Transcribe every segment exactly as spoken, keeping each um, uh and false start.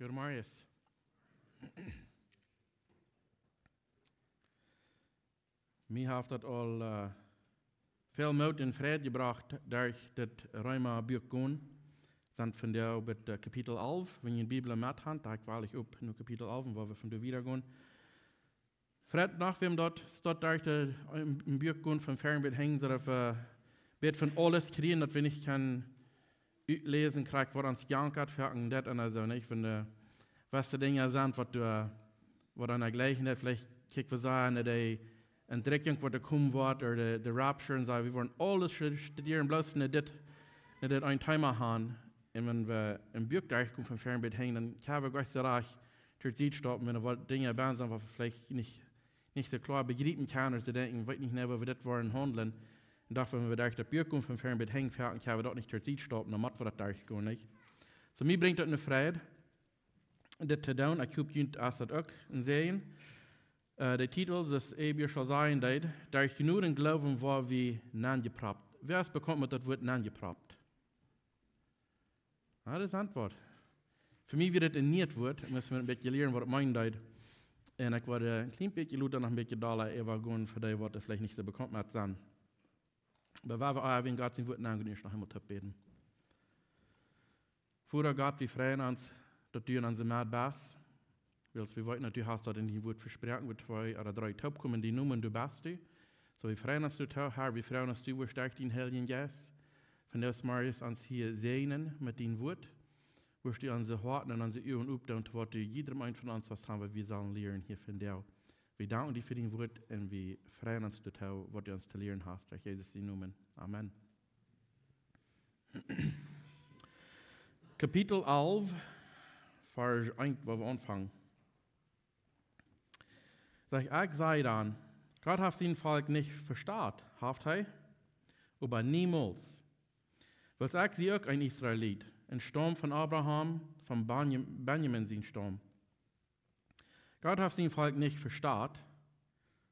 Goedemorjes. Mie haft daut aul väl Moot un Freid jebrocht derch dit Reema Buak gonen. Sent vondoag bie Kapitel alf. Wan jie de Bibel met han, dan kjikj wie opp no Kapitel alf, wua wie von doa wieda gonen. Freid noch wäm daut, daut derch de, em, em Buak gonen von Fern bat Henj, daut wie bät von aules kjrieen, daut wie nich kjennen utläsen, krakjt waut ons jankat, foaken daut un soo, nich? Wan de, waut de Dinja sent, waut doa, waut aun de Jlikjenheit veleicht, kjikj, wie sajen, de Entrikjunk, waut doa komen woat, ooda de, de Rapture, un soo, wie woaren aules stu-, studieren, bloos no dit, no dit een Thema han. Un wan wie em Buak derchkomen von Fern bat Henj, dan kjenn wie goanich soo rajcht to Sied stoppen, wan doa waut Dinja bie sent, waut wie veleicht nich, nich soo kloa bejriepen kjennen, ooda soo denkjen, weet nich, woo wie dit woaren haundlen. Un doa, wan wie derch daut Buak gonen von Fern bat Henj, foaken kjenn wie daut nich to Sied stoppen, dan motten wie daut derchgonen, nich? Soo, mie brinjt daut eene Freid, dit to doonen. Ekj hop, junt es daut uk een Säajen. Äh, de Titel, daut es, äh, wie aul sajen deeden, derch Jnod un Gloowen woa wie nenjeproppt. Wäa es bekaunt met daut Wuat nenjeproppt? Ah, daut es Auntwuat. Fa mie wia daut een niet Wuat. Ekj must mie een bät lieren, waut et meenen deed. Un ekj woa, äh, een kjlien bät lota noch een bät dolla äwagonen fa dee, waut veleicht nich soo bekaunt met sent. Oba wie woaren Gott sien Wuat no, un ieescht noch eemol toop bäden. Voda Gott, wie freien ons, daut du en onse Med best. Wiels wie weeten, daut du hast daut en dien Wuat vesproaken, wua twee ooda dree toopkomen en dienen Nomen, doa best du. Soo, wie freien ons doatoo, Herr, wie freien ons, du woascht derch dienen Heiljen Jeist vondoag zemorjes ons hia säajnen met dien Wuat. Woascht du onse Hoaten un onse Uagen opdoonen, to waut du jiedrem eenen von ons woascht sajen, waut wie sellen lieren hia vondoag. Wie danken die fa dien Wuat un wie freien ons doatoo, waut du ons to lieren hast. Derch Jesus sienen Nomen. Amen. Kapitel alf, Varsch eent, wua wie aunfangen. Sajcht, ekj säd dan: Gott haft sien Volkj nich vestalt, haft hee? Oba niemols. Wiels ekj sie uk een Israelit, een Staum von Abraham, von Benjam-, Benjamin sien Staum. Gott haft sien Volkj nich vestalt,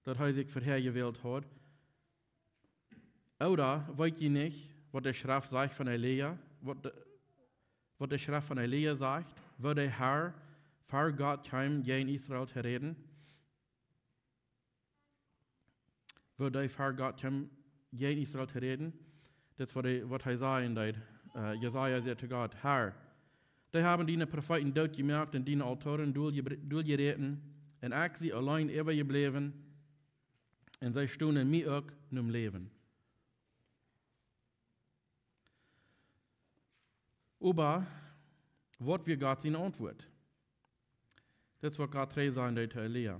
daut hee sikj verhäa jewält haud. Ooda weet jie nich, waut de Schreft sajcht von Elia, waut de, waut de Schreft von Elia sajcht, woo de Herr ver Gott kjeem, jäajen Israel to räden? Woo de ver Gott kjeem, jäajen Israel to räden? Dit es waut hee, waut hee sajen deed. Äh, Jesaja säd to Gott: Herr, dee haben diene Profeeten doot jemoakt un diene Altoaren dol jebr-, dol jeräten, un ekj sie auleen äwajebläwen, un see stunden mie uk nom Läwen. Oba waut wia Gott siene Auntwuat? Dit es waut Gott trigj säd to Elia.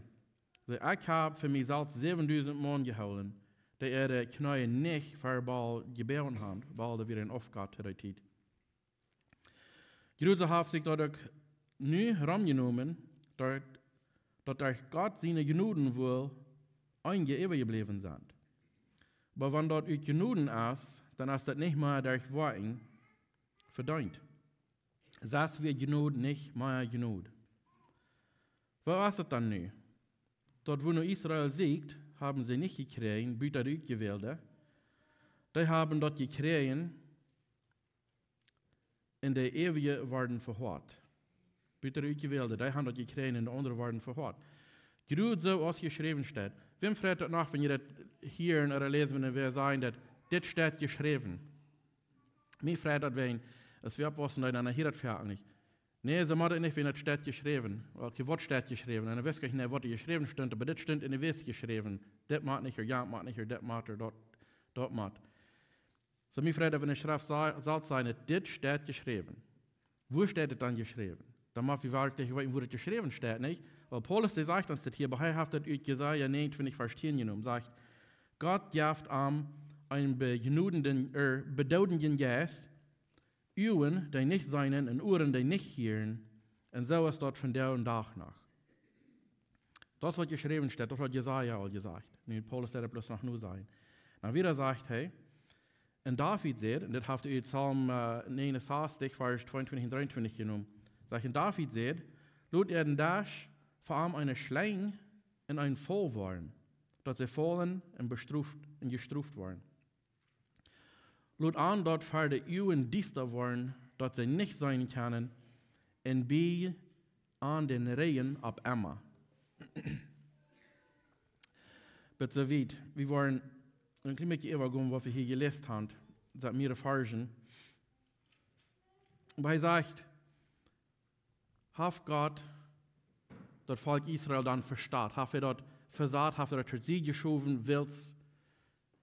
Sajcht: Ekj hab fa mie selfst säwendusent Maun jehoolen, dee äare Kjneeen nich ver Baal jeboagen haben, Baal, daut wia een Aufgott to dee Tiet. Jrod soo haft sikj daut uk nu romjenomen, daut, daut derch Gott siene Jnod woll eenje äwajebläwen sent. Oba wan daut ut Jnod es, dan es daut nich mea derch Woakjen vedeent. Sest wia Jnod nich mea Jnod. Woo es et dan nu? Daut, wua nu Israel sieekjt, haben see nich jekjräajen, buta de Utjewälde. Dee haben daut jekjräajen, un de äwje worden vehoat. Buta de Utjewälde, dee haben daut jekjräajen un de aundre worden vehoat. Jrod soo aus jeschräwen steit. Wäm freit daut noch, wan jie daut hieren ooda läsen, wan wäa sajen daut, dit steit jeschräwen? Mie freit daut, wan, aus wie oppwaussen, dan hia daut Varsch nich. Nä, soo mott et nich, wan daut steit jeschräwen. Okay, waut steit jeschräwen? Un dan wist ekj nich, waut doa jeschräwen stunt, oba dit stunt en de Wis jeschräwen. Dit mott nich, ooda jant mott nich, ooda dit mott, ooda daut, daut mott. Soo, mie freit daut, wan de Schreft sa-, saul sajen, daut dit steit jeschräwen. Wua steit et dan jeschräwen? Dan mott wie werkjlich weeten, wua daut jeschräwen steit, nich? Wiels Paulus, dee sajcht ons daut hia, oba hee haft daut ut Jesaja näajenuntwintich, Varsch tieen jenomen, sajcht: Gott jeft am eenen bejnodenden, äh, bedoodenden Jeist, Uagen, dee nich seenen, un Uaren, dee nich hieren, un soo es daut vondoag dän Dach noch. Daut es waut jeschräwen steit, daut haud Jesaja aul jesajcht. Nu, Paulus deit et bloos noch nu sajen. Nu, wieda sajcht hee, un David säd, un dit haft hee ut Psalm, äh, negenensastich, Varsch tweeuntwintich un dreeuntwintich jenomen, sajcht, un David säd: Lot äa Desch ver am eene Schlenj un een Faul woaren, daut see faulen un bestroft, un jestroft woaren. Lot an daut ver de Uagen diesta woaren, daut see nich seenen kjennen, un bie aun dän Räajen opp emma. Bat soo wiet. Wie woaren een kjlien bät äwagonen, waut wie hia jeläst haben, daut mea Varsch. Oba hee sajcht, haft Gott daut Volkj Israel dan vestalt? Haft hee daut vesat? Haft hee daut toosied jeschowen, wiels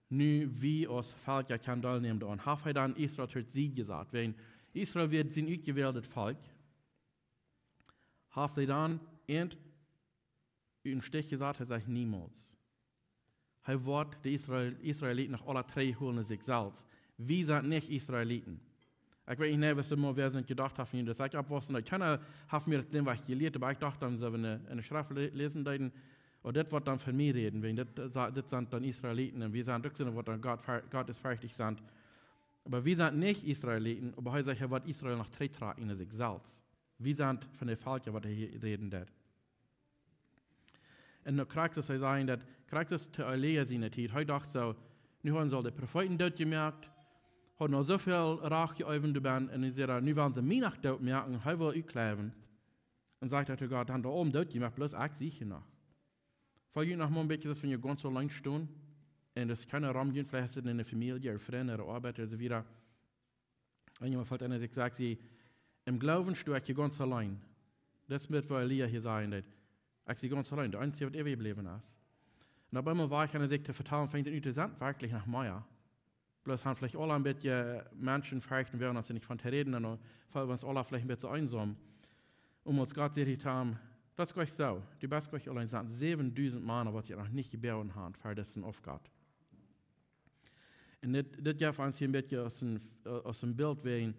nu wie aus Volkj kjennen deelnämen doaraun? Haft hee dan Israel toosied jesat? Wan Israel wia sien utjewäldet Volkj, haft hee dan an ut dän Stich jesat? Hee sajcht niemols. Hee woat de Israel-, Israeliten noch aula trigjholen no sikj selfst. Wie sent nich Israeliten. Ekj weet nich, waut see mol wäa sent jedocht haben, daut ekj oppwoss, daut kjeena haft mie daut Ding wajch jelieet, oba ekj docht dan, soo, wan wie enne Schreft lä-, läsen deeden, ooda dit woat dan fa mie räden, wan dit, äh, sa-, dit sent dan Israeliten un wie sent uk sent, waut dan Gott ver-, Gott es fertig sent. Oba wie sent nich Israeliten, oba hee sajcht, hee woat Israel noch trigjtrakjen no sikj selfst. Wie sent von de Volkja, waut hee hia räden deed. Un nu krakjt soo, hee säd daut, krakjt soo to Elia siene Tiet. Hee docht soo, nu haben see aul de Profeeten dootjemoakt, haben aul soo väl Rach jeäwent doabie, un nu sajcht hee, nu wellen see mie noch dootmoaken, hee well utkjliewen. Un sajcht hee to Gott, dan haben see aul dootjemoakt, bloos ekj sie hia noch. Feel jie noch mol een bät, daut wan jie gaunz auleen stonen, un daut es kjeena rom, veleicht es et enne Famielje, ooda Frind, ooda Oabeida, ooda soo wieda. Un jemaunt felt aun, ekj saj, see, em Gloowen sto ekj hia gaunz auleen. Daut es waut Elia hia säd, daut ekj sie gaunz auleen, de eensje, waut äwajebläwen es. Un opp eemol wia hee aun sikj to vetalen, funk hee ut, see sent werkjlich noch mea. Bloos haben veleicht aule een bät Menschenfurcht un wellen ons nich von to räden, un dan feelen wie ons aule veleicht een bät eensom. Un aus Gott säd hia to am, daut es goot soo, du best goot auleen, sent säwendusent Mana, waut sikj noch nich jeboagen haben, ver disen Aufgott. Un dit, dit jeft ons hia een bät aus een, aus een Bilt, wan,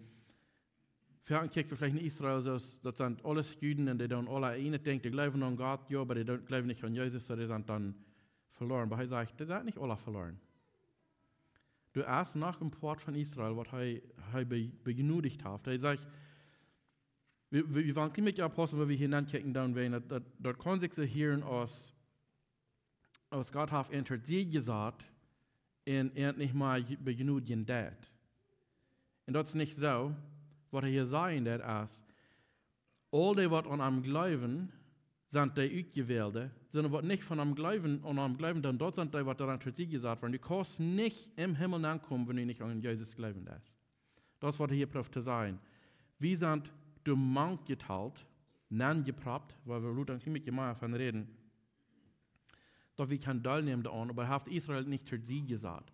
veleicht kjikj wie veleicht no Israel, soo aus, daut sent aules Juden un dee doonen aule een Dinkj, dee jleewen aun Gott, jo, oba dee doonen, jleewen nich aun Jesus, soo dee sent dan veloaren. Oba hee sajcht, dee sent nich aule veloaren. Doa es noch een Poat von Israel, waut hee, hee be-, bejnodicht haft. Hee sajcht, wie, wie, wie wellen kjlien bät oppaussen, waut wie hia ankjikjen doonen, wan daut, daut, daut kaun sikj soo hieren aus, aus Gott haft an toosied jesat un an nich mea je-, bejnodjen deed. Un daut es nich soo, waut hee hia sajen deed es, aul dee, waut aun am jleewen, sent dee Utjewälde, sonda waut nich von am jleewen, aun am jleewen, dan daut sent dee, waut doaraun toosied jesat woaren. Du kaust nich em Himmel aunkomen, wan du nich aun Jesus jleewen deist. Daut es, waut hee hia proowt to sajen. Wie sent doa mank jetalt, nenjeproppt, wua wie lota een kjlien bät mea von räden, daut wie kjennen deelnämen doaraun, oba hee haft Israel nich toosied jesat.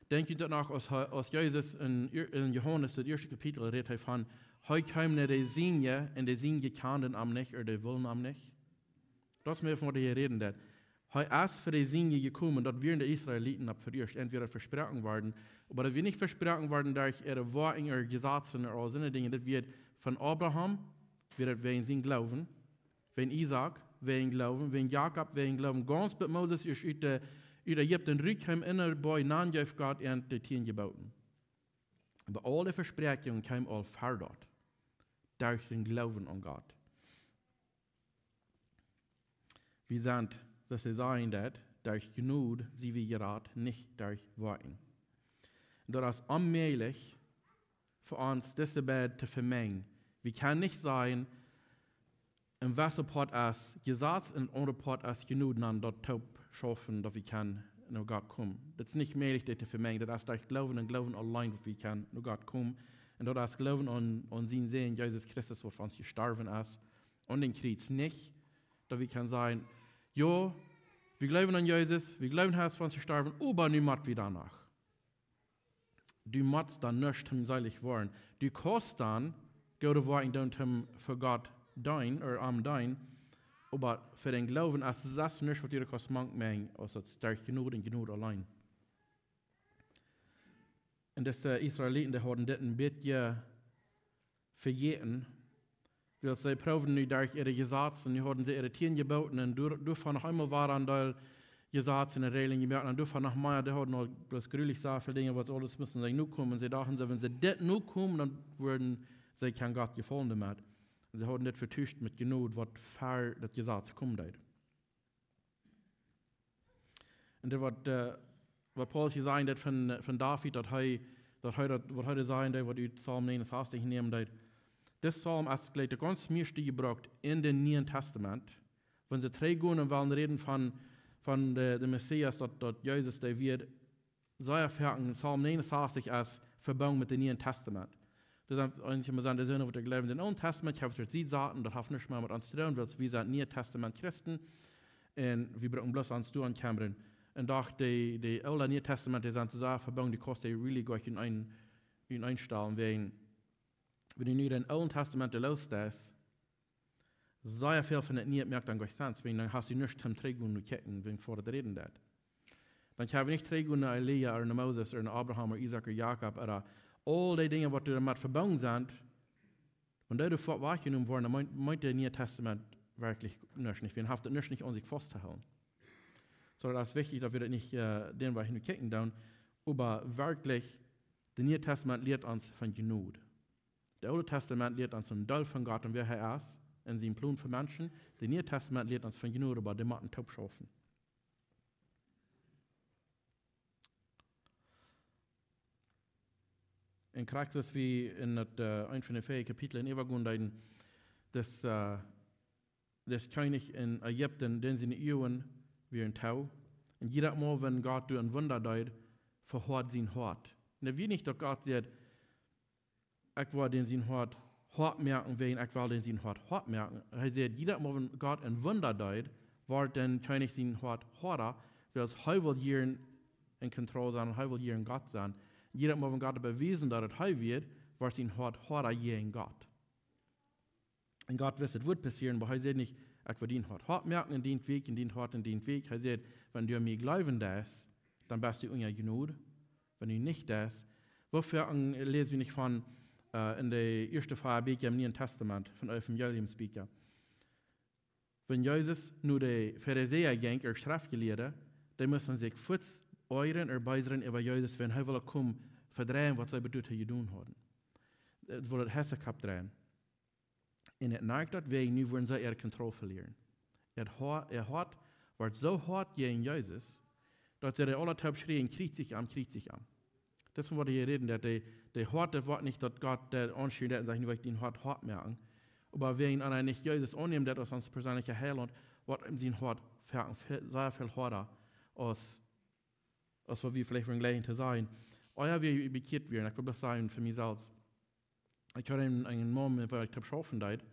Denkj jie daut noch, aus hee, aus Jesus en, en Johanes, daut ieeschte Kapitel, rät hee von, hee kjeem no de Siene, un de Siene kjanden am nich, ooda dee wullen am nich? Daut es mea von waut hee hia räden deed. Hee es fa de Siene jekomen, daut wieren de Israeliten opp veieescht, entwäda vesproaken worden, oba daut wia nich vesproaken worden derch äare Woakjen, äare Jesazen, ooda aul soone Dinja. Daut wia von Abraham, wia daut wäajen sien Gloowen, wäajen Isaak, wäajen Gloowen, wäajen Jakob, wäajen Gloowen, gaunz bat Moses es ut de, ut Ägipten rut kjeem, en de Boaj, dan jeef Gott an de tieen Jeboten. Oba aul de Vespräakjungen kjeemen aul ver daut, derch dän Gloowen aun Gott. Wie sent, soo aus hee sajen deed, derch Jnod sie wie jerat, nich derch Woakjen. Un daut es onmäajlich fa ons, dise beid to vemengen. Wie kjennen nich sajen, een jewessa Poat es Jesaz un een aundra Poat es Jnod, un dan daut toop schaufen, daut wie kjennen no Gott komen. Daut es nich mäajlich, dit to vemengen. Daut es derch Gloowen un Gloowen auleen, waut wie kjennen no Gott komen. Un daut es Gloowen aun, aun sienen Sän, Jesus Christus, waut fa ons jestorwen es aun dän Kjriez. Nich, daut wie kjennen sajen, jo, wie gloowen aun Jesus, wie gloowen, hee es fa ons jestorwen, oba nu mott wie doano. Du motst dan nuscht, om selich woaren. Du kaust dan goode Woakjen doonen, om fa Gott deenen, ooda am deenen, oba fa dän Gloowen es daut nuscht, waut du kaust mank moaken, aus daut derch Jnod un Jnod auleen. Un dise Israeliten, dee hauden dit een bät vejäten, wiels see proowden nu derch äare Jesazen, nu hauden see äare tieen Jeboten un doa-, doavon noch eemol wieren een Deel Jesazen un Reajlen jemoakt, un doavon noch mea, dee hauden aul bloos grulich soo väl Dinja, waut see aules musten see nokomen. See dochten soo, wan see dit nokomen, dan wudden see kjennen Gott jefaulen doamet. Un see hauden dit vetuscht met Jnod, waut ver daut Jesaz komen deed. Un dit waut, äh, waut Paulus hia sajen deed von, von David, daut hee, daut hee daut, waut hee daut sajen deed, waut ut Psalm negenundsechzig nämen deed. Dis Psalm es jlikj de gaunz mieeschte jebrukt en dän Nieen Tastament. Wan see trigjgonen un wellen räden von, von de, de Messias, daut, daut Jesus, dee wia sea foaken en Psalm 69 es vebungen met dän Nieen Tastament. Doa sent eenje, mau sent de Sinn, waut jleewen, dän Oolen Tastament haft et siet saten, daut haft nuscht mea met ons to doonen, wiels wie sent Niee Tastament Christen. Un wie brucken bloos ons doa aun kjemren. Un doch, de, de Oole Niee Tastament, dee sent sea vebungen, dee kaust du really goot en een, en een stalen, wäajen, wan du nu dän Oolen Tastament loosdeist, sea väl von daut Niee moakt dan goa nich Sens, wäajen dan hast du nuscht toom trigjgonen no kjikjen, wan wie doavon räden deit. Dan kjenn wie nich trigjgonen no Elia ooda no Moses ooda no Abraham ooda Isaak ooda Jakob ooda aul dee Dinja, waut doamet vebungen sent, wan dee doa wajchjenomen woaren, dan meent, meent daut Niee Tastament werkjlich nuscht nich. Wie haben daut nuscht nich aun sikj faust to hoolen. Soo, daut es wichtich, daut wie daut nich, äh, dän Wajch no kjikjen doonen, oba werkjlich, daut Niee Tastament lieet ons von Jnod. Daut Oole Tastament lieet ons een Deel von Gott un wäa hee es un sienen Plon fa Menschen. Daut Niee Tastament lieet ons von Jnod, oba dee motten toop schaufen. En Christus, wie en daut, äh, een von de vea Kapitel äwagonen deeden, daut, äh, daut Kjennich en Ägipten, dän siene Uagen wieren too. Un jieda Mol, wan Gott doa een Wunda deed, vehoad sien Hoat. Un daut wia nich, daut Gott säd, ekj woa dän sien Hoat hoat moaken, wäajen ekj well dän sien Hoat hoat moaken. Hee säd, jieda Mol, wan Gott een Wunda deed, wort dän Kjennich sien Hoat hoada, wiels hee wull hia en control sennen un hee wull hia Gott sennen. Jieda Mol, wan Gott bewiesen deed, daut hee wia, wort sien Hoat hoada jäajen Gott. Un Gott wist, et wudd passieren, oba hee säd nich, ekj woa dien Hoat hoat moaken en dien Wajch, en dien Hoat en dien Wajch. Hee säd, wan du aun mie jleewen deist, dan best du unja Jnod. Wan du nich deist, woo foaken läs wie nich von, äh, en de ieeschte vea Bieekja em Nieen Tastament, von Evangeliumsbieekja. Wan Jesus no de Farisäa jinkj, ooda Schreftjelieede, dee musten sikj fuaz oajren ooda beesren äwa Jesus, wan hee wull komen vedreien, waut see bat doa jedonen hauden. Äh, wull daut Hessekopp dreien. Un et moakt daut, wäajen nu wudden see äare Kontroll velieren. Et Ho-, et Hoat wort soo hoat jäajen Jesus, daut see aula toop schrieejen: "Kjriezich am, kjriezich am." Daut es von waut hee räden deit, daut de, de Hoat, daut wort nich, daut Gott daut aunschieet un sajcht: "Nu woa ekj dien Hoat hoat moaken." Oba wäajen eena nich Jesus aunnämen deit aus ons perseenlicha Heilaunt, wort am sien Hoat ve-, ve-, sea väl hoada aus, aus waut wie veleicht wudden jlikjen to sajen. Ea wie bekjieet wieren, ekj well daut sajen fa mie selfst. Ekj haud eenen, eenen Maun, met wäm ekj toop schaufen deed.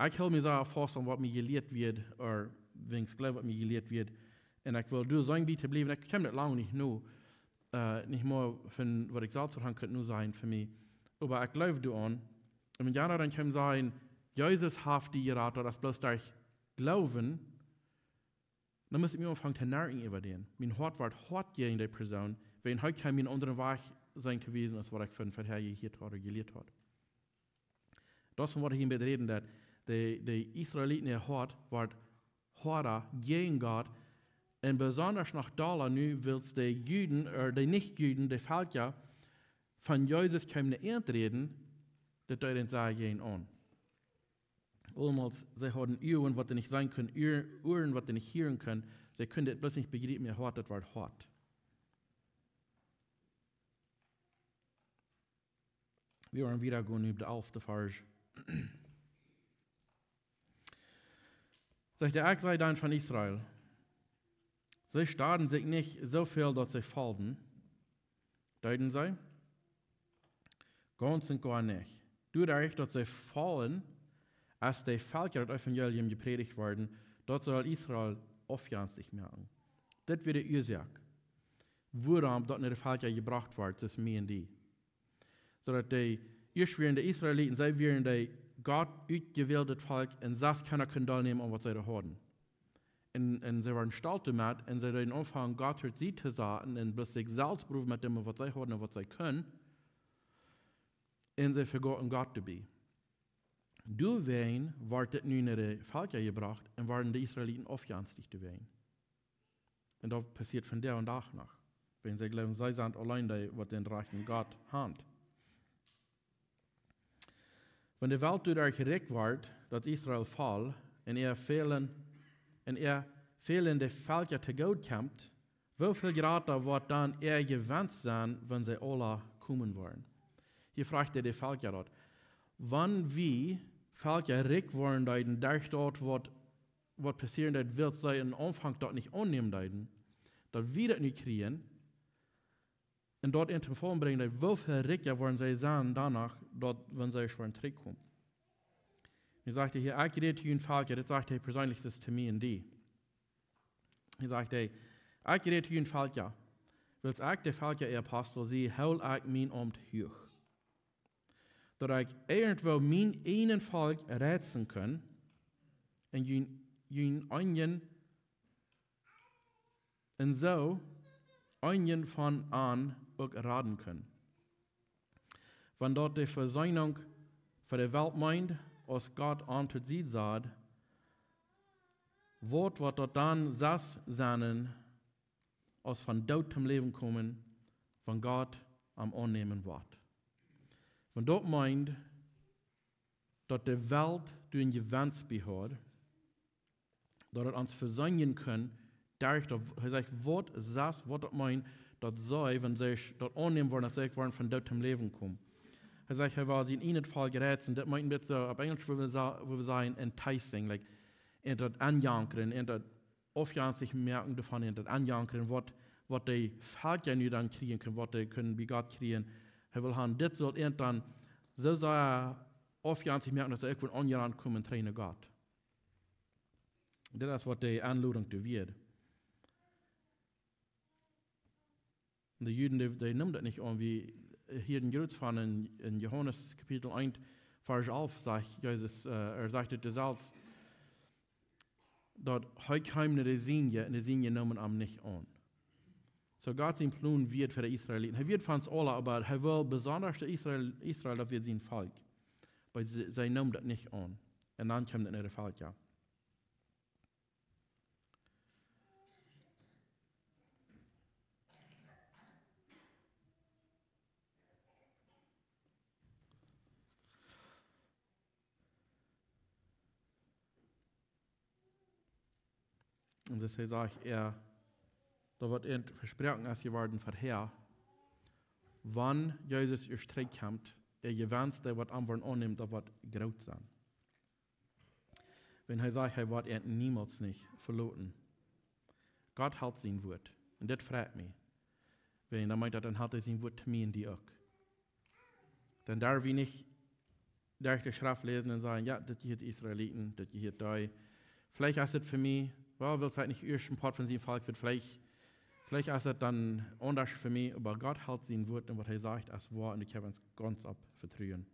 Ekj hilt mie sea faust aun waut mie jelieet wort, ooda wan ekj jleewd, waut mie jelieet wort. Un ekj wull doa soo bie to bliewen. Ekj kjeem daut lang nich no, äh, nich mea von waut ekj selfst haud kunt no sajen fa mie. Oba ekj jleewd doaraun. Un wan eena dan kjeem sajen: "Jesus haft die jerat, daut es bloos derch Gloowen." Dan must ekj mie aunfangen to naken äwa dän. Mien Hoat wort hoat jäajen dee Persoon, wan hee kjeem mie eenen aundren Wajch sennen to wiesen, aus waut ekj von verhäa jehieet haud ooda jelieet haud. Daut es von waut hee hia räden deit, daut de, de Israeliten äa Hoat wort hoada jäajen Gott, un besonda noch dolla nu, wiels de Juden, ooda de Nich-Juden, de Velkja, von Jesus kjeemen no an räden, daut deed an sea jäajen aun. Aulmol, see hauden Uagen, waut see nich seenen kunnen, Uaren, Uaren, waut see nich hieren kunnen. See kunnen et bloos nich bejriepen, äa Hoat, daut wort hoat. Wie woaren wieda gonen no dän alften Varsch. Sajcht hee: "Ekj sie dan von Israel." See stooten sikj nich soo väl, daut see folden. Deeden see? Gaunz un goa nich. Doaderch, daut see folden, aus de Velkja daut Evangelium jeprädicht worden, daut sull Israel aufjenstich moaken. Dit wia de Uasoak, wuarom daut no de Velkja jebrocht wort, daut es mie un die. Soo daut de ieescht wieren de Israeliten, see wieren de Gott utjewäldet Volkj, un sest kjeena kunn deelnämen aun waut see doa hauden. Un, un see wieren stolt doamet, un see deeden aunfangen, Gott äa Sied to saten, un bloos sikj selfst proowden met däm, waut see hauden un waut see kunnen. Un see vegauten Gott doabie. Doawäajen wort dit nu no de Velkja jebrocht un worden de Israeliten aufjenstich doawäajen. Un daut passieet vondoag dän Dach noch. Wan see jleewen, see sent auleen dee, waut dän rajchten Gott haben. Wan de Welt doaderch rikj wort, daut Israel foll, un äa fälen, un äa fälende Velkja to goot kjemt, woo väl jrata woat dan äa Jewenst sennen, wan see aula komen woaren? Hia froagt hee de Velkja daut. Wan wie Velkja rikj woaren deeden derch daut, waut, waut passieren deed, wiels see em Aunfank daut nich aunnämen deeden, daut wie daut nu kjrieen, un daut en toom Faulen brinjen deed, woo väl rikja woaren see sennen doano, daut, wan see woaren trigjkomen. Nu sajcht hee hia: "Ekj räd to june Velkja", dit sajcht hee perseenlich, dit es to mie un die. Hee sajcht hia: "Ekj räd to june Velkja, wiels ekj de Velkja äa Apostel sie, hool ekj mien Aumt huach, daut ekj irjentwoo mien eejnet Volkj reizen kunn, un jun, jun eenen, un soo eenen von an uk raden kunn. Wan daut de Vesöhnunk fa de Welt meent, aus Gott an to sied said, waut woat daut dan sest sennen, aus von Doot toom Läwen komen, wan Gott am aunnämen woat?" Wan daut meent, daut de Welt doa een Jewenst bie haud, daut et ons vesöhnen kunn, derch daut, hee sajcht, waut sest, waut daut meent, daut see, wan see daut aunnämen woaren, daut see woaren von Doot toom Läwen komen. Hee sajcht, hee well sien eejnet Volkj reizen. Dit meent een bät soo, opp Enjlisch wudd wie sa-, wudd wie sajen enticing, like, ent daut aunjankren, ent daut aufjenstich moaken doavon, ent daut aunjankren, waut, waut de Velkja nu dan kjrieen kunnen, waut dee kunnen bie Gott kjrieen. Hee well han, dit saul ent dan soo sea aufjenstich moaken, daut see uk wellen aunjerant komen trigj no Gott. Dit es waut de Aunlodunk doa wia. De Juden, dee, dee neemen daut nich aun. Wie, äh, hia en Jroots von en, en Johanes Kapitel eent, Varsch alf, sajcht Jesus, äh, hee sajcht et doa selfst, daut hee kjeem no de Sienje, un de Sienje neemen am nich aun. Soo Gott sien Plon wia fa de Israeliten. Hee wia fa ons aula, oba hee well besonda de Israel, Israel, daut wia sien Volkj. Oba see, see neemen daut nich aun. Un dan kjeem daut no de Velkja. Un soo sajcht hee, daut waut ent vesproaken es jeworden verhäa, wan Jesus ieescht trigjkjemt, äa Jewenst, dee waut am woaren aunnämen, daut woat groot sennen. Wan hee sajcht, hee woat ent niemols nich veloten. Gott helt sien Wuat. Un dit freit mie. Wan, dan meent daut, dan helt hee sien Wuat to mie un die uk. Dan darf wie nich derch de Schreft läsen un sajen, jo, dit jehieet Israeliten, dit jehieet dee. Veleicht es et fa mie, jo, wiels et nich ieescht een Poat von sien Volkj wia, veleicht, veleicht es et dan aundasch fa mie, oba Gott helt sien Wuat un waut hee sajcht, es woa, un ekj hab ons gaunz opp Vetruen.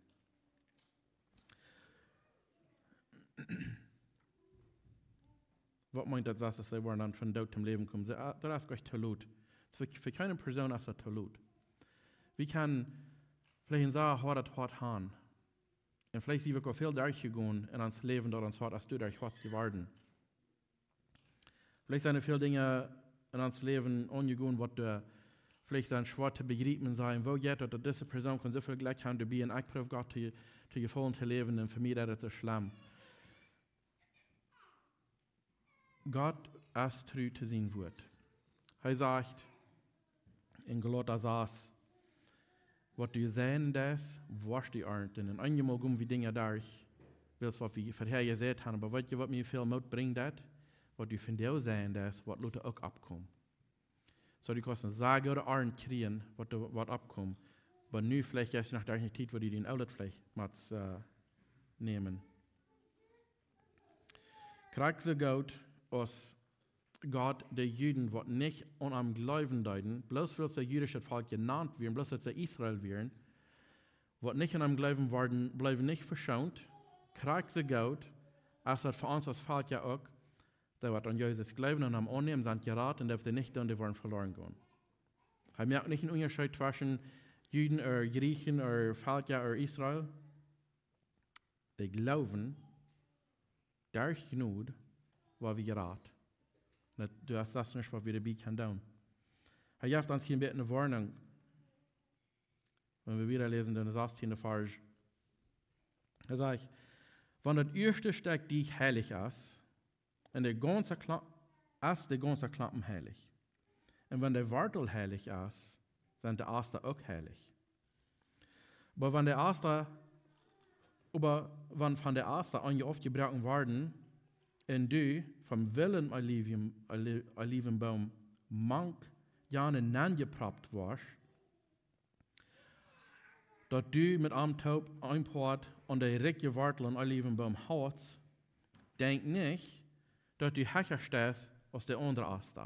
Waut meent daut, daut see woaren dan von Doot toom Läwen komen? See, ah, daut es jlikj to lot. Fa, fa kjeene Persoon es daut to lot. Wie kjennen veleicht een sea hoadet Hoat han. Un veleicht sent wie uk aul väl derchjegonen en ons Läwen, daut ons Hoat es doaderch hoat jeworden. Veleicht sent doa väl Dinja en ons Läwen aunjegonen, waut doa veleicht sent schwoa to bejriepen, sajen, woo jeit daut, daut dise Persoon kaun soo väl Jlekj han doabie un ekj proow Gott to, to jefaulen to läwen un fa mie es daut soo schlemm. Gott es tru to sien Wuat. Hee sajcht en Galata sas, waut du seien deist, woascht du arnten. Un eenjemol gonen wie Dinja derch, wiels waut wie verhäa jeseit haben, oba weetst du, waut mie väl Moot brinjt, daut, waut du vondoag seien deist, woat lota uk oppkomen. Soo, du kaust eene sea goode Arnt kjrieen, waut doa, waut oppkomt. Oba nu veleicht es noch derch eene Tiet, wua du dän Oaja veleicht motst, äh, nämen. Krakjt soo goot aus Gott de Juden, waut nich aun am jleewen deeden, bloos wiels see jüdischet Volkj jenant wieren, bloos wiels see Israel wieren, waut nich aun am jleewen worden, bleewen nich veschoont. Krakjt soo goot es daut fa ons aus Volkj uk, dee waut aun Jesus jleewen un am aunnämen, sent jerat, un dee waut daut nich doonen, dee woaren veloren gonen. Hee moakt nich een Unjascheet tweschen Juden ooda Jrieechen ooda Velkja ooda Israel. Dee jleewen, derch Jnod woa wie jerat. Daut, daut es nuscht, waut wie doabie kjennen doonen. Hee jeft ons hia een bät eene Woarnunk. Wan wie wieda läsen, dan dän sastienden Varsch. Hee sajcht: "Wan daut ieeschte Stekj Deech heilich es, un de gaunze Kla-, es de gaunze Klompen heilich. Un wan de Wartel heilich es, sent de Asta uk heilich. Oba wan de Asta Oba wan von de Ast eenje aufjebroaken worden, un du vom Willen Oliven, Oli-, Olivenboom mank jane nenjeproppt woascht, daut du met am toop een Poat aun de rikje Wartel aun Olivenboom hast, denkj nich, daut du hecha steist aus de aundre Ast.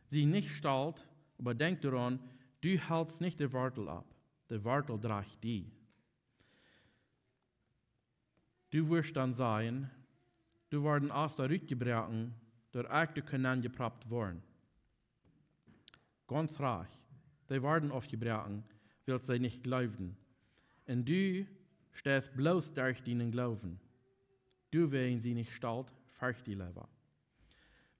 Sie nich stolt, oba denkj doaraun, du helst nich de Wartel opp, de Wartel drajcht die. Du woascht dan sajen, doa worden Ast rutjebroaken, daut ekj doa kunn nenjeproppt woaren. Gaunz rajcht, dee worden aufjebroaken, wiels see nich jleewden. Un du steist bloos derch dienen Gloowen. Doawäajen sie nich stolt, fercht die leewa.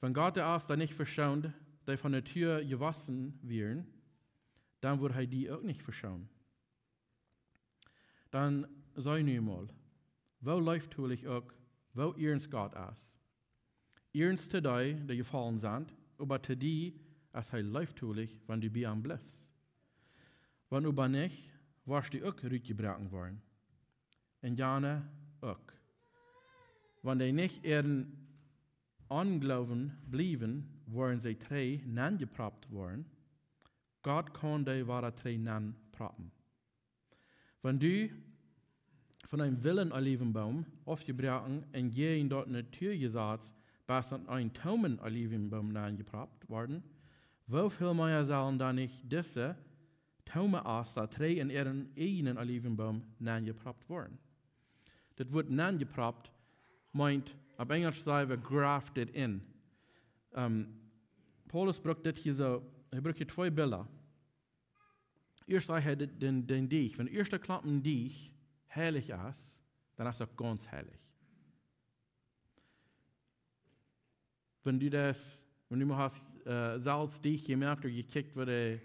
Wan Gott de Ast nich veschoond, dee von Natua jewossen wieren, dan wudd hee die uk nich veschoonen. Dan see nu mol, woo leeftolich uk, woo iernst Gott es. Iernst to dee, dee jefollen sent, oba to die es hee leeftolich, wan du bie am blifst. Wan oba nich, woascht du uk rutjebroaken woaren. Un jane uk. Wan dee nich en äaren Ongloowen bliewen, woaren see trigj nenjeproppt woaren. Gott kaun dee wada trigj nenproppen. Wan du von een willen Olivenboom aufjebroaken un jäajen daut Natuajesaz best aun een toomen Olivenboom nenjeproppt worden, woo väl mea sellen dan nich dise toome Ast trigj en äaren eejnen Olivenboom nenjeproppt woaren? Daut Wuat nenjeproppt meent, opp Enjelsch saj wie grafted in. Ähm, Paulus brukt dit hia soo, hee brukt hia twee Bilda. Ieescht sajcht hee den, den, den Deech. Wan de ieeschte Klompen Deech heilich es, dan es daut gaunz heilich. Wan du daut, wan du mol hast, äh, selfst Deech jemoakt ooda jekjikjt, woo de,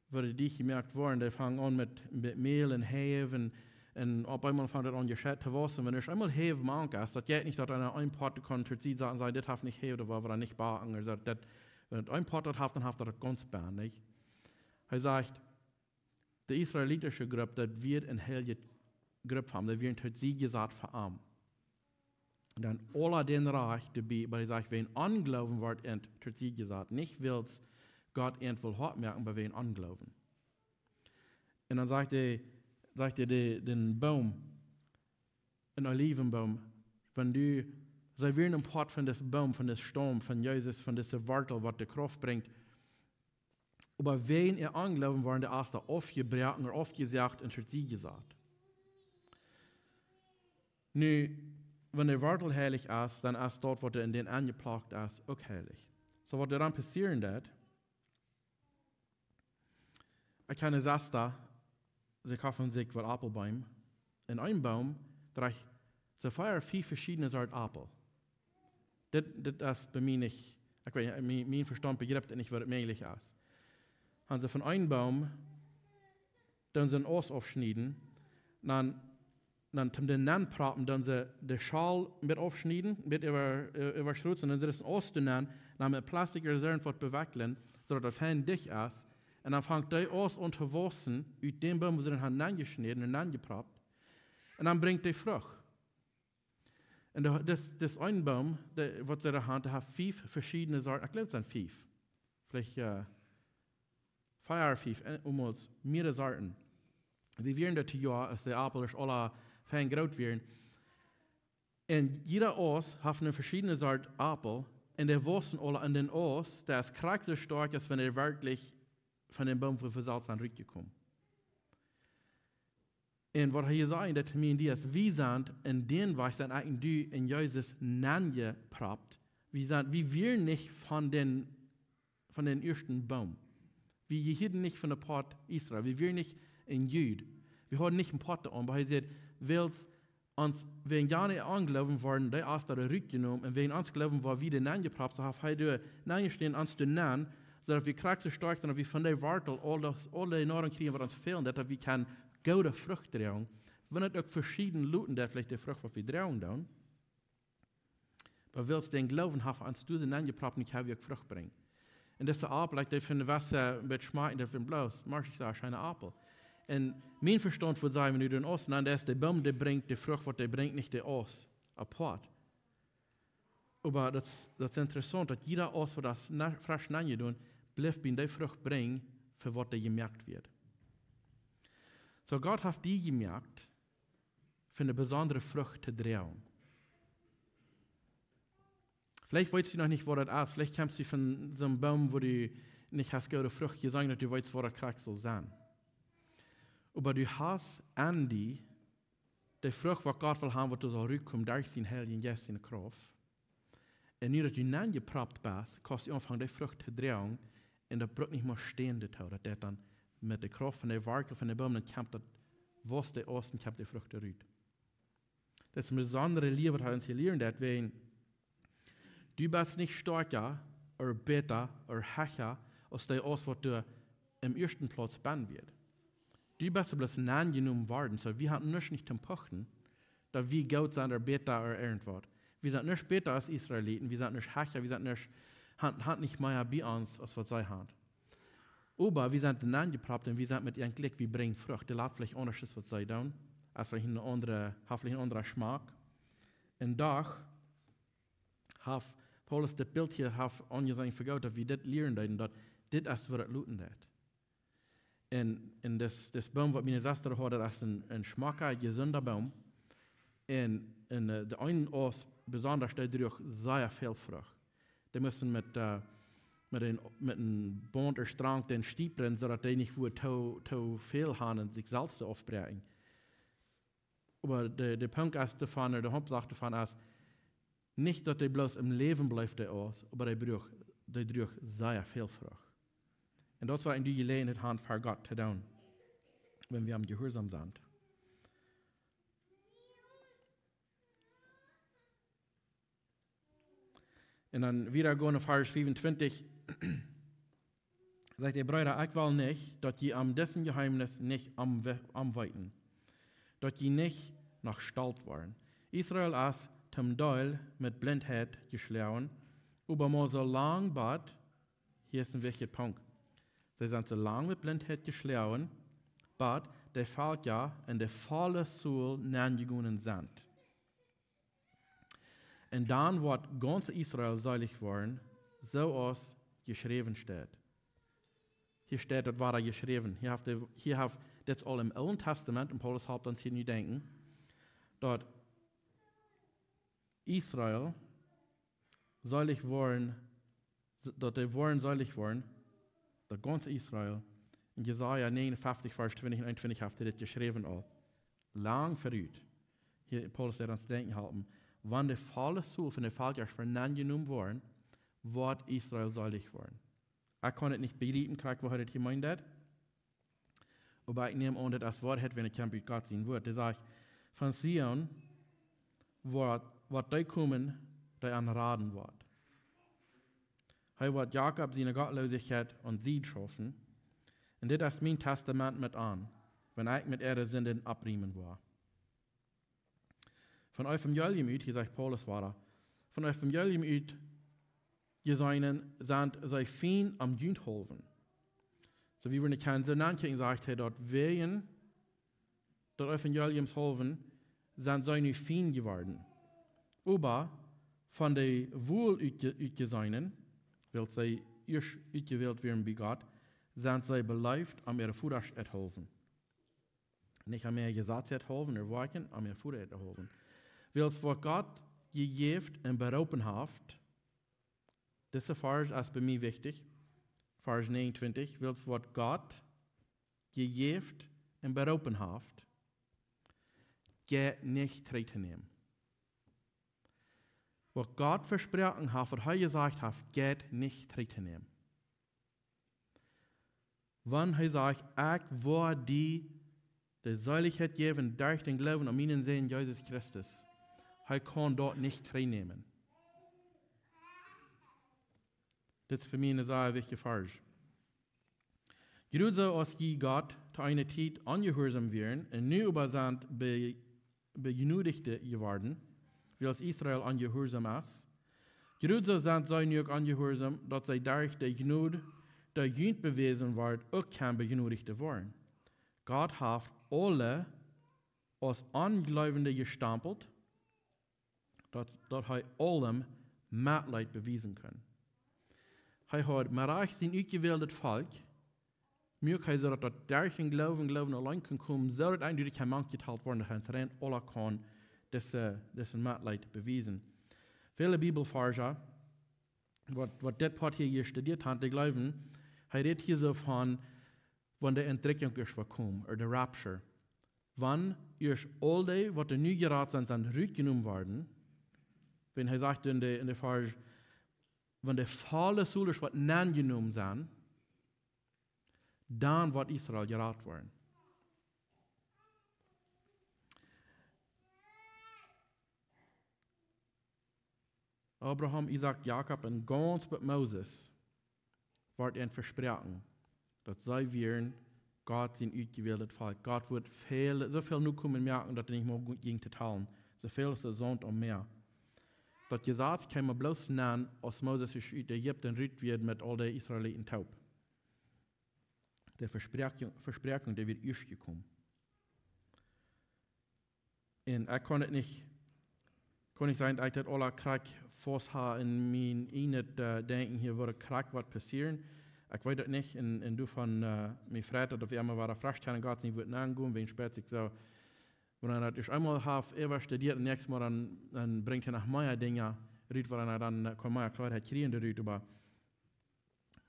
woo de Deech jemoakt woaren, dee fangen aun met, met Mäl un Heiw un, un opp eemol fangt daut aun jescheit to wausen. Wan ieescht eemol Heiw mank es, daut jeit nich daut eena een Poat kaun to Sied saten un sajen, dit haft nich Heiw, daut woa wie nich backen, ooda daut, daut, wan daut een Poat daut haft, dan haft daut gaunz benn, nich? Hee sajcht, de israelitische Grupp, daut wia eene heilje Grupp fa am, daut wia een to Sied jesat fa am. Un dan aula dän Rajcht doabie, oba hee sajcht, wäajen Ongloowen wort an to Sied jesat. Nich wiels Gott an well hoat moaken, oba wäajen Ongloowen. Un dan sajcht hee, sajcht hee de, den Boom, een Olivenboom, wan du, see wieren een Poat von dis Boom, von dis Staum, von Jesus, von dise Wartel, waut de Krauft brinjt. Oba wäajen äa Ongloowen worden de Ast aufjebroaken ooda aufjesajcht un to Sied jesat. Nu, wan de Wartel heilich es, dan es daut, waut en dän enjeplakt es, uk heilich. Soo waut doa dan passieren deit, ekj kjann eene Sesta, see kofft sikj waut Aupelbeem. En een Boom drajcht see vea, fief veschiedne Sort Aupel. Dit, dit es bie mie nich, ekj weet, mien, mien Vestaunt bejript nich, woo daut mäajlich es. Haben see von een Boom, dan sien Aust aufschnieden, dan, dan toom dän nenproppen, dan see de Schol met aufschnieden, met äwa, äh, äwaschrutzen, dan see dän Aust doa nen, dan met Plastik ooda soo waut bewekjlen, soo daut daut fein dicht es, un dan fangt dee Aust aun to wausen, ut dän Boom, wua see dän haben nenjeschnäden un nenjeproppt. Un dan brinjt dee Frucht. Un de, dis, dis een Boom, de, waut see doa haben, dee haft fief veschiedne Sorten, ekj jleew, daut sent fief. Veleicht, äh, vea, fief, äh, aulmols, mearere Sorten. Wie wieren daut Joa, aus de Aupel es aula fein groot wieren. Un jieda Aust haft eene veschiedne Sort Aupel. Un dee wausen aula aun dän Aust, dee es krakjt soo stoakj, aus wan dee werkjlich von dän Boom, wua see selfst sent rutjekomen. Un waut hee hia sajcht, daut mie un die es, wie sent en dän Wajch, sent eejentlich derch Jesus nenjeproppt. Wie sent, wie wieren nich von dän, von dän ieeschten Boom. Wie jehieeden nich von daut Poat Israel. Wie wieren nich een Jud. Wie hauden nich een Poat doaraun, oba hee sajcht, wiels ons, wäajen jane Ongloowen worden dee Ast doa rutjenomen, un wäajen ons Gloowen wort wie doa nenjeproppt, soo haft hee doa nenjeschnäden ons doa nen, soo daut wie krakjt soo stoakj sent, daut wie von dee Wartel aul daut, aul dee Noarunk kjrieen, waut ons fält, daut, daut wie kjennen goode Frucht droagen. Wan et uk veschieden luten, daut veleicht de Frucht, waut wie droagen doonen. Oba wiels dän Gloowen haft ons doa nenjeproppt, un ekj hab uk Frucht brinjen. Un dise Aupel, ekj deed von de Wesse een bät schmakjen, daut von bloos, mau ekj saj, scheene Aupel. En mien Vestaunt wudd sajen, wan du dän Aust nenn deist, de Boom, dee brinjt de Frucht, waut dee brinjt, nich de Aust, apoat. Oba daut, daut es interessaunt, daut jieda Aust, waut daut na-, fresch nenjedonen, blift bie de Frucht brinjen, fa waut dee jemoakt wort. Soo, Gott haft die jemoakt, fa eene besondre Frucht to droagen. Veleicht weetst du noch nich, waut daut es. Veleicht kjemst du von soon Boom, wua du nich hast goode Frucht jeseenen, daut du weetst, waut daut krakjt saul sennen. Oba du hast aun die de Frucht, waut Gott well haben, waut doa saul rutkomen derch sienen Heiljen Jeist siene Krauft. En nu daut du nenjeproppt best, kaust du aunfangen, de Frucht to droagen, en daut brukt nich mea stänen doatoo, daut daut dan met de Krauft von de Wartel von de Boom, dan kjemt daut, wausst de Aust, kjemt de Frucht rut. Daut es eene besondre Lia, waut hee ons hia lieren deit, wäajen du best nich stoakja, ooda bäta, ooda hecha, aus de Aust, waut doa em ieeschten Plauz benn wort. Du best bloos aunjenomen worden, soo wie haben nuscht nich to puchten, daut wie goot sent ooda bäta ooda irjentwaut. Wie sent nich bäta aus Israeliten, wie sent nich hecha, wie sent nich, haben, haben nich mea bie ons, aus waut see haben. Oba wie sent aunjeproppt en wie sent met an jlikj, wie brinjen Frucht. Dee lat veleicht aundasch aus waut see doonen. Aus veleicht een aundra, haft veleicht een aundren Schmack. En doch haft Paulus dit Bilt hia haft aunjeseenen fa Gott, daut wie dit lieren deeden, daut dit es waut et loten deit. En, en dis, dis Boom, waut miene Sesta haud, daut es een, een schmocka, jesunda Boom. En, en, äh, de eene Aust besonda, dee droag sea väl Frucht. Dee musten met, äh, met een, met een Baunt ooda Strang dän stiepren, soo daut dee nich wudd too, too väl haben en sikj selfst to aufbräakjen. Oba de, de Punkt es doavon, de Hauptsach doavon es, nich daut dee bloos em Läwen blift, de Aust, oba dee droag, dee droag sea väl Frucht. En daut es waut wie de Jeläajenheit haben, fa Gott to doonen, wan wie am jehuarsom sent. En dan wieda gonen no Varsch fiefuntwintich. Sajcht de Breeda: "Ekj well nich, daut jie aun disen Jeheemnis nich aum we-, aum weeten, daut jie nich noch stolt woaren. Israel es toom Deel met Blintheit jeschloagen, oba mau soo lang bat," hia es een wichtja Punkt, "see sent soo lang met Blintheit jeschloagen, bat de Velkja en de volle Seel nenjegonen sent. En dan woat gaunz Israel seelich woaren, soo aus jeschräwen steit." Hia steit daut wada jeschräwen. Hia haft de, hia haft, dit es aul em Oolen Tastament, en Paulus halpt ons hia nu denkjen, daut Israel seelich woaren, daut dee woaren seelich woaren, daut gaunze Israel. En Jesaja negenunfünfzig, Varsch twintich un eenuntwintich haft hee dit jeschräwen aul. Lang verut. Hia Paulus deit ons denkjen halpen. Wan de volle Seel von de Velkja nenjenomen woaren, woat Israel seelich woaren. Ekj kaun et nich bejriepen, krakjt waut hee daut jemeent haft. Oba ekj näm aun, daut es Woarheit, wan et kjemt ut Gott sien Wuat. Hee sajcht: "Von Zion woat, woat dee komen, dee an raden woat. Hee woat Jakob siene Gottloosichkjeit aun Sied schaufen. En dit es mien Tastament met an, wan ekj met äare Sinden oprieemen woa." Von Evangelium ut, hia sajcht Paulus wada, von Evangelium ut jeseenen sent see Fiend om junt haulwen. Soo wie wie kjennen soo nankjikjen, sajcht hee, daut wäajen daut Evangeliums haulwen sent see nu Fiend jeworden. Oba von de Welt utje-, utjeseenen, wiels see ieescht utjewält wieren bie Gott, sent see beleeft om äare Vodasch haulwen. Nich om äa Jesaz haulwen, erwoakjen, om äa Voda haulwen. Wiels waut Gott jejäft un beroopen haft, dise Varsch es bie mie wichtich, Varsch negenunfünfzig, wiels waut Gott jejäft un beroopen haft, jeit nich trigj to nämen. Waut Gott vesproaken haft, waut hee jesajcht haft, jeit nich trigj to nämen. Wan hee sajcht: "Ekj woa die de Seelichkjeit jäwen derch dän Gloowen aun mienen Sän Jesus Christus", hee kaun daut nich trigjnämen. Dit es fa mie een sea wichtja Varsch. Jrod soo aus jie Gott to eene Tiet onjehuarsom wieren un nu oba sent be-, Bejnodichte jeworden, wiels Israel onjehuarsom es, jrod soo sent see nu uk onjehuarsom, daut see derch de Jnod, dee junt bewäsen woat, uk kjennen Bejnodichte woaren. Gott haft aule aus Onjleewende jestampelt, daut, daut hee aulem Metleet bewiesen kunn. Hee haud met Rajcht sien utjewäldet Volkj, muak hee soo daut daut derch dän Gloowen, Gloowen auleen kunn komen, soo daut eent derch am mank jetalt worden, daut hee ons rein aula kunn dise, dise Metleet bewiesen. Väle Bibelforscha, waut, waut dit Poat hia, hia studieet haben, dee jleewen, hee rät hia soo von, wan de Entrückung es jekomen, ooda de Rapture. Wan es aul dee, waut doa nu jerat sent, sent rutjenomen worden, wan hee sajcht en de, en de Varsch, wan de volle Sulisch waut nenjenomen sent, dan woat Israel jerat woaren. Abraham, Isaak, Jakob un gaunz bat Moses wort an vesproaken, daut see wieren Gott sien utjewäldet Volkj. Gott wudd väl, soo väl Nokomen moaken, daut hee nich mea jinkj to talen. Soo väl aus de Saunt aum Mäa. Daut Jesaz kjeem bloos nenn, aus Moses ut Ägipten rut wia met aul de Israeliten toop. De Vesproakjunk, Vesproakjunk, dee wia ieescht jekomen. Un ekj kaun et nich, kaun nich sajen, daut ekj daut aula krakjt faust hab en mien ieejnet, äh, Denkjen hia, waut krakjt woat passieren. Ekj weet et nich, un, un doavon, äh, mie freit daut, daut wie emma wada froagen kjennen, Gott sien Wuat aungonen, wäajen spält sikj soo, wan eena daut ieescht eemol haft äwastudieet un näakjstet Mol dan, dan brinjt hee noch mea Dinja rut, wua eena dan, äh, kaun mea Kloarheit kjrieen doarut, oba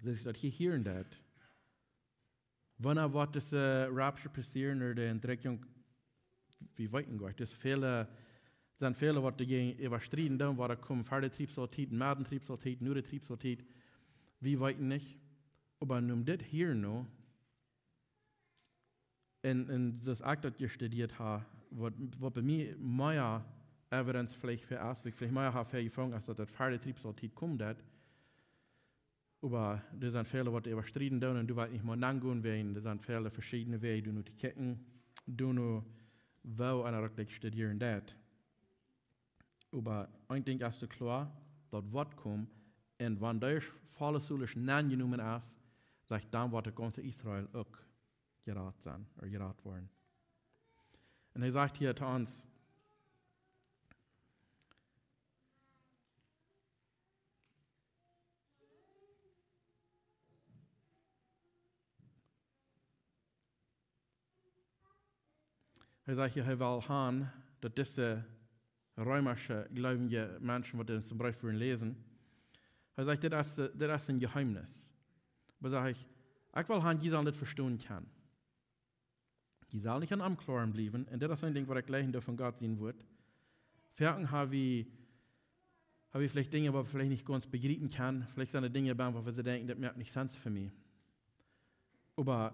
soo aus daut hia, hia en daut. Wanea woat dise, äh, Rapture passieren ooda de Entrückung? Wie weeten goanich. Doa sent väle, sent väle waut doajäajen äwastrieden doonen, waut doa komen, ver de Triebsaultiet, met de Triebsaultiet, no de Triebsaultiet. Wie weeten nich. Oba nu dit hia nu, un, un soo aus ekj daut jestudieet hab, waut, waut bie mie mea evidence veleicht fa es, waut ekj veleicht mea hab fa jefungen, es daut daut ver de Triebsaultiet kjemt, daut Oba doa sent väle waut doa äwastrieden doonen un doa well ekj nich mea nengonen, wäajen doa sent väle veschiedne Wäaj doa no to kjikjen, doa no woo eena daut studieren deit. Oba een Dinkj es doa kloa, daut woat komen, un wan dee volle Sulisch nenjenomen es, sajcht, dan woat daut gaunze Israel uk jerat sennen, ooda jerat woaren. Un hee sajcht hia to ons, Hee sajcht hia, hee well han, daut dise reemische jleewje Menschen, waut dit toom Biespel läsen, hee sajcht, dit es, dit es een Jeheemnis. Oba sajcht hee, ekj well han, jie sellen dit vestonen kjennen. Jie sellen nich aun am kloaren bliewen. Un dit es een Dinkj, waut ekj lieejen doo von Gott sien Wuat. Foaken ha wie, ha wie veleicht Dinja, waut wie veleicht nich gaunz bejriepen kjennen. Veleicht sent doa Dinja bie, waut wie soo denkjen, daut moakt nich sense fa mie. Oba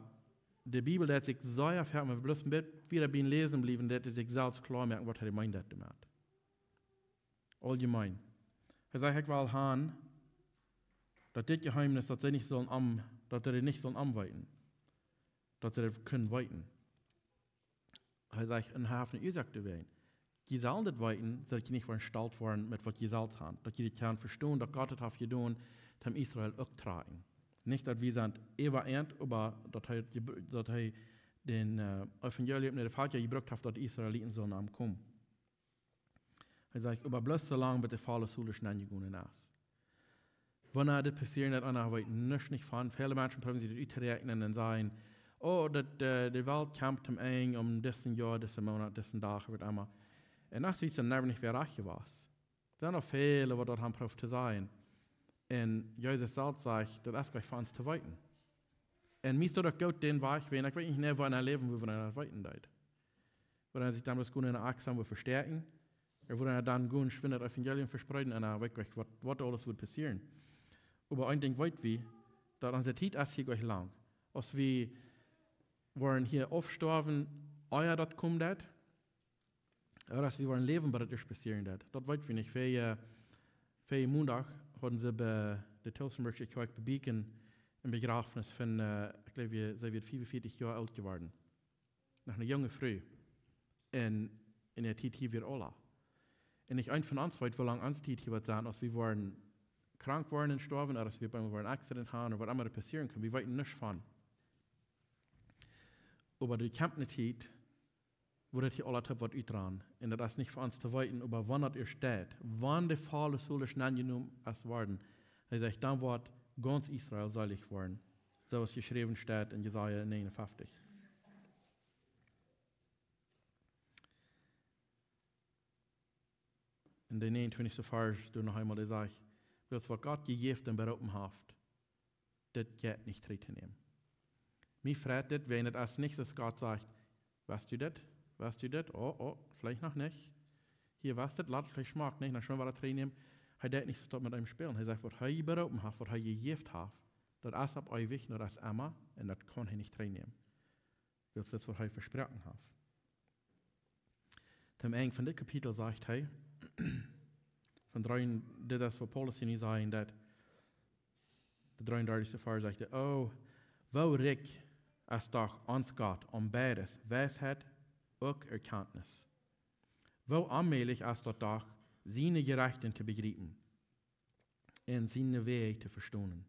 de Bibel deit sikj sea foaken, wan wie bloos een bät wieda biem Läsen bliewen, deit see sikj selfst kloa moaken, waut hee meent doamet. Auljemeen. Hee sajcht, ekj well han, daut dit Jeheemnis, daut see nich sellen aun, daut see nich sellen aunweeten. Daut see daut kjennen weeten. Hee sajcht, un hee haft eene Uasoak doawäajen. Jie sellen dit weeten, soo daut jie nich woaren stolt woaren met waut jie selfst han. Daut jie dit kjennen vestonen, daut Gott daut haft jedonen, toom Israel uk trakjen. Nich daut wie sent äwa an, oba daut hee, daut hee dän, äh, Evangelium no de Velkja jebrukt haft, daut de Israeliten sellen aunkomen. Hee sajcht, oba bloos soo lang, bat de volle Sulisch nenjegonen es. Wanea dit passieren deit, eena weet nuscht nich von. Väle Menschen proowen sikj daut uttoräakjnen un sajen, oh, daut, äh, de Welt kjemt toom Enj om disen Joa, disen Moonat, disen Dach, waut emma. Un daut es, wie sent noch nich wada rajcht jewast. Doa sent noch väle, waut daut han proowt to sajen. Un Jesus selfst sajcht, daut es goanich fa ons to weeten. Un mie es daut uk goot, dän Wajch, wäajen ekj weet nich, woo eena läwen, wua eena daut weeten deit. Wua eena sikj dan bloos kjennen en de Akjsam wua vestäakjen, ooda wua eena dan kjennen schwind daut Evangelium vespreeden un dan weet ekj, waut, waut aules woat passieren. Oba een Dinkj weet wie, daut onse Tiet es hia goanich lang. Aus wie woaren hia aufstoawen, ea daut komen deit, ooda aus wie woaren läwen, bat daut ieescht passieren deit. Daut weet wie nich. Ver, äh, ver Mondach hauden see bie de Towsonburgsche Kjoakj bie Beacon een Bejrafnis von, äh, ekj jleew, see wia fiefunvieetich Joa oolt jeworden. Noch eene junge Fru. Un en äa Tiet hia wia aula. Un nich een von ons weet, woo lang onse Tiet hia woat sennen, aus wie woaren krank woaren un stoawen, ooda aus wie bie een Accident haben, ooda waut emma doa passieren kaun. Wie weeten nuscht von. Oba doa kjemt ne Tiet, wua daut hia aula toop woat utrannen. Un daut es nich fa ons to weeten, oba wan daut ieescht steit, wan de volle Seel aunjenomen es worden, hee sajcht, dan woat gaunz Israel seelich woaren. Soo aus jeschräwen steit en Jesaja negenunfeftich. En de negenuntwintichste Varsch, doa noch eemol, dee sajcht, wiels waut Gott jejäft un beroopen haft, dit jeit nich trigj to nämen. Mie freit dit, wan daut es nich, aus Gott sajcht, wist du dit? Wist du dit? Oh, oh, veleicht noch nich. Hia wist dit, lot veleicht schmock, nich? Na, schwind wada trigj nämen. Hee deit nich soo met am spälen. Hee sajcht, waut hee beroopen haft, waut hee jejäft haft, daut es opp eewich, daut es emma, un daut kaun hee nich trigj nämen. Wiels dit, waut hee vesproaken haft. Tom Enj von dit Kapitel sajcht hee, von dree, dit es waut Paulus hia nu sajcht, daut de dreeundartichste Varsch sajcht, o, woo rikj es doch ons Gott aun beides, Weisheit uk Erkenntnis. Woo onmäajlich es daut doch, siene Jerechten to bejriepen un siene Wäaj to vestonen.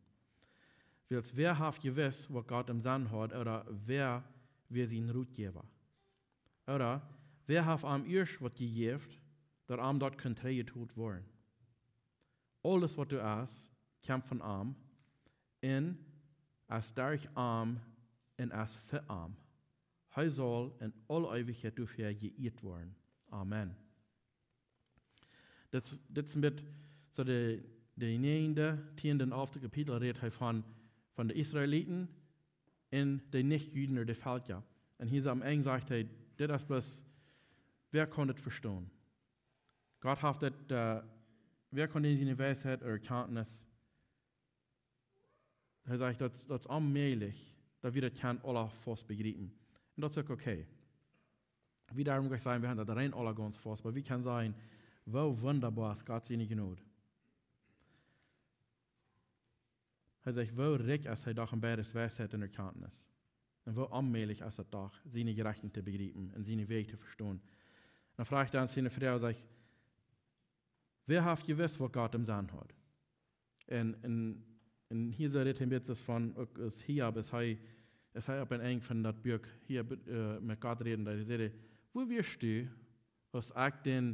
Wiels wäa haft jewist, waut Gott em Senn haud, ooda wäa wia sien Rotjäwa? Ooda wäa haft am ieescht waut jejäft, daut am daut kunn trigjjetolt woaren? Aules, waut doa es, kjemt von am, un es derch am, un es fa am. Hee saul en aule Eewichkjeit doafäa jeieet woaren. Amen. Dit, dit es een bät soo de, de näajende, tieende un alfte Kapitel rät hee von, von de Israeliten un de Nich-Juden, de Velkja. Un hia aum Enj sajcht hee, dit es bloos, wäa kaun dit vestonen? Gott haft dit, äh, wäa kaun dän siene Weisheit ooda Erkenntnis Hee sajcht, daut, daut es onmäajlich, daut wie daut kjennen aula faust bejriepen. Un daut es uk okay. Wie doaromm nich sajen, wie haben daut rein aula gaunz faust, oba wie kjennen sajen, woo wundaboa es Gott siene Jnod. Hee sajcht, woo rikj es hee doch en beides Weisheit un Erkenntnis. Un woo onmäajlich es daut doch, siene Jerechten to bejriepen un siene Wäaj to vestonen. Dan froagt hee dan siene Fru, sajcht, wäa haft jewist, waut Gott em Senn haud? Un, un, un hia sajcht hee een bät von, uk aus Hiob, aus hee, aus hee opp een Enj von daut Buak hia, äh, met Gott räden deed, hee säd, wua wieescht du, aus ekj dän,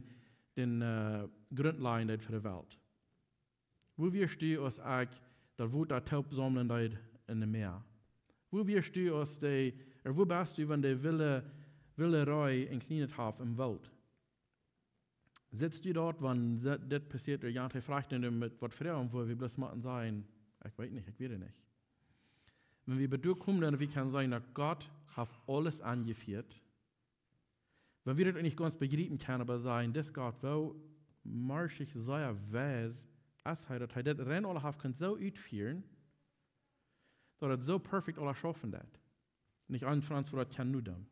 dän, äh, Grunt lajen deed fa de Welt? Wua wieescht du, aus ekj daut Wota toop saumlen deed en daut Mäa? Wua wieescht du, aus dee, ooda wua best du, wan de wille, wille Ree een kjlienet Hoff em Woolt? Sitst du doa, wan se-, dit passieet, ooda jant, hee froagt dan met waut Froagen, wua wie bloos motten sajen, ekj weet nich, ekj weet et nich. Wan wie bie doa komen, dan wie kjennen sajen, daut Gott haft aules aunjefieet. Wan wie daut nich gaunz bejriepen kjennen, oba sajen, dis Gott, woo mäajlich sea weis es hee, daut hee dit rein aula haft kunt soo utfieren, daut et soo perfekt aula schaufen deed. Nich een von ons, waut daut kaun nu doonen.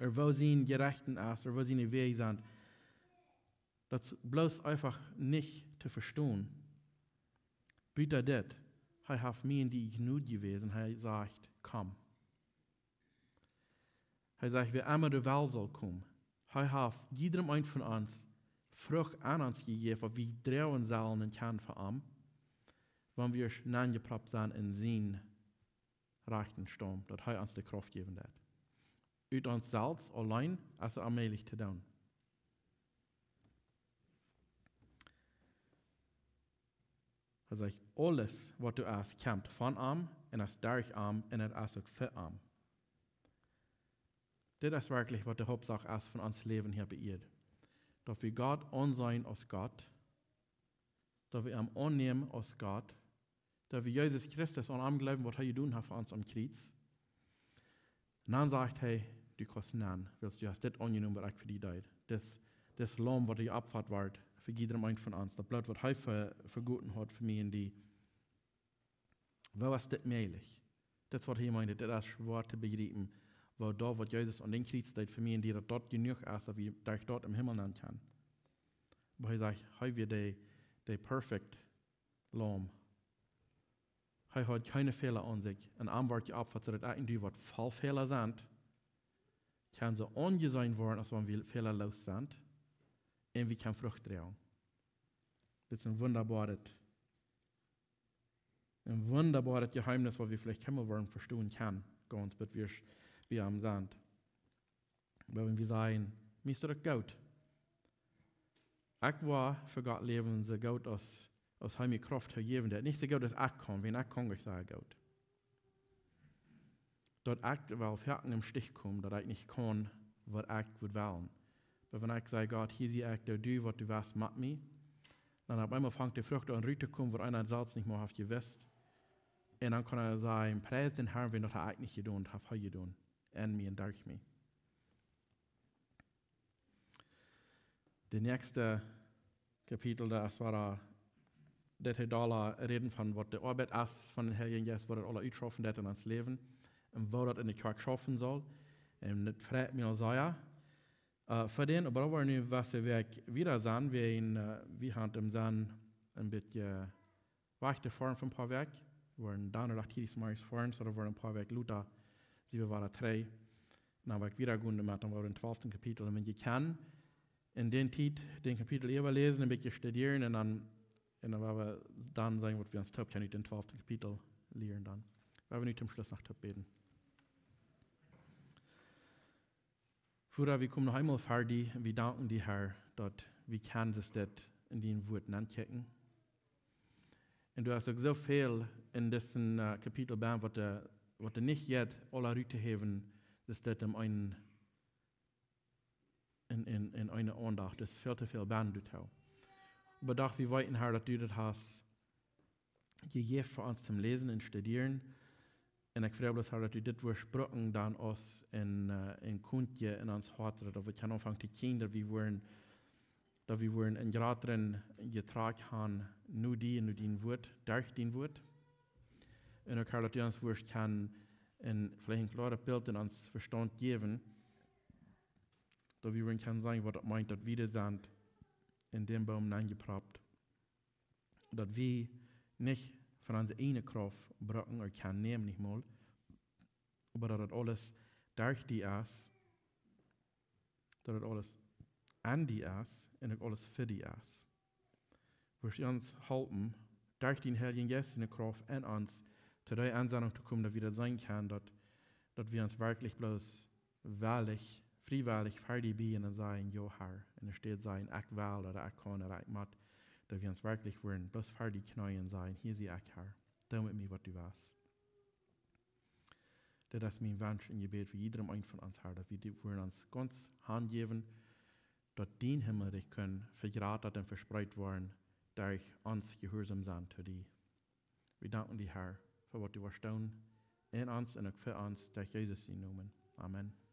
Ooda woo siene Jerechten es, ooda woo siene Wäaj sent. Daut es bloos eefach nich to vestonen. Buta dit, hee haft mie un die Jnod jewäsen, hee sajcht, komm. Hee sajcht, wäa emma doa well saul komen. Hee haft jiedrem eenen von ons Frucht aun ons jejäft, waut wie droagen sellen un kjennen fa am, wan wie ons nenjeproppt sent en sien rajchten Staum, daut hee ons de Krauft jäwen deed. Ut ons selfst auleen es et onmäajlich to doonen. Hee sajcht, aules, waut doa es, kjemt von am un es derch am un et es uk fa am. Dit es werkjlich, waut de Hauptsach es von ons Läwen hia opp Ieed. Daut wie Gott aunseenen aus Gott, daut wie am aunnämen aus Gott, daut wie Jesus Christus aun am jleewen, waut hee jedonen haft fa ons aum Kjriez. Un dan sajcht hee, du kaust nenn, wiels du hast dit aunjenomen, waut ekj fa die deed. Dis, dis Laum, waut jeopfat wort, fa jiedrem eenen von ons. Daut Bloot, waut hee ve-, vegoten haud fa mie un die. Woo es dit mäajlich? Dit es waut hee meent, dit es schwoa to bejriepen. Woo daut, waut Jesus aun dän Kjriez deed fa mie un die, daut daut jenuach es, daut wie derch daut em Himmel nenn kjennen. Oba hee sajcht, hee wia de, de perfect Laum. Hee haud kjeene Fäla aun sikj. Un am wort jeopfat, soo daut ekj un du, waut voll Fäla sent, kjennen soo aunjeseenen woaren, aus wan wie fälaloos sent. Un wie kjennen Frucht droagen. Dit es een wundaboaret, een wundaboaret Jeheemnis, waut wie veleicht kjeenmol woaren vestonen kjennen. gaunz, bat wie, wie aum sent. Oba wan wie sajen, mie es daut goot. Ekj woa fa Gott läwen, soo goot aus, aus hee mie Krauft to jäwen deit. Nich soo goot aus ekj kaun, wiels ekj kaun nich soo goot. Daut ekj woll foaken em Stich komen, daut ekj nich kaun, waut ekj wudd wellen. Oba wan ekj saj, Gott, hia sie ekj, doo du, waut du west met mie. Dan opp eemol fangt de Frucht aun rut to komen, waut eena selfst nich mea haft jewist. Un dan kaun eena sajen, pries dän Herrn, wiels daut hab ekj nich jedonen, daut haft hee jedonen. En mie un derch mie. De näakjste Kapitel, daut es wada, daut hee doa räden von waut de Oabeit es von dän Heiljen Jeist, waut daut aula utschaufen deit en ons Läwen un woo daut en de Kjoakj schaufen saul. Un daut freit mie aul sea, äh, fa dän, oba doa woa wie nu waut Wäakj wieda sennen, wie, äh, wie haben em Senn een bät wajch to foaren fa een poa Wäakj. Wie woaren dan noch tiedich zemorjes foaren, soo daut wie een poa Wäakj lota, sent wie wada trigj. Dan woa ekj wieda gonen met, dan woa wie em twalften Kapitel, un wan jie kjennen, en dän Tiet, dän Kapitel äwa läsen, een bät studieren un dan, un dan woa wie dan seenen, waut wie ons toop kjennen ut dän twalften Kapitel lieren dan. Woa wie nu toom Schluss noch toop bäden. Voda, wie komen noch eemol ver die, wie danken die, Herr, daut wie kjennen dit en dien Wort nenkjikjen. Un du hast uk soo väl en disen, äh, Kapitel benn, waut de, waut de nich jeit aula rut to haben, daut es dit em eenen, en, en, en eene Aundacht, daut es väl to väl benn doatoo. Oba doch, wie weeten, Herr, daut du daut hast jejäft fa ons toom läsen un studieren. Un ekj froag bloos, Herr, daut du dit woascht brucken dan aus een, äh, een Kuntje en ons Hoat, daut wie kjennen aunfangen to kjennen, daut wie woaren, daut wie woaren een jratren Jetrakj haben no die un no dien Wort, derch dien Wort. Un uk, Herr, daut du ons woascht kjennen een, veleicht een kloaret Bilt en ons Vestaunt jäwen, daut wie woaren kjennen seenen, waut daut meent, daut wie doa sent en dän Boom nenjeproppt. Daut wie nich von onse eejne Krauft brucken ooda kjennen nämen, nich mol. Oba daut daut aules derch die es, daut daut aules aun die es un uk aules fa die es. Woascht du ons halpen, derch dien Heiljen Jeist siene Krauft en ons, to dee Ensennunk to komen, daut wie daut seenen kjennen, daut, daut wie ons werkjlich bloos wellich, friewellich ver die bieejen un sajen, jo, Herr. Un enne Städ sajen, ekj well, ooda ekj kaun, ooda ekj mott, daut wie ons werkjlich woaren bloos ver die kjneeen un sajen, hia sie ekj, Herr. Doo met mie, waut du west. Daut es mien Wunsch un Jebäd fa jiedrem eenen von ons, Herr, daut wie die woaren ons gaunz hanjäwen, daut dien Himmelrikj kaun vejrata un vespreet woaren derch ons jehuarsom sennen to die. Wie danken die, Herr, fa waut du woascht doonen en ons un uk fa ons, derch Jesus sienen Nomen. Amen.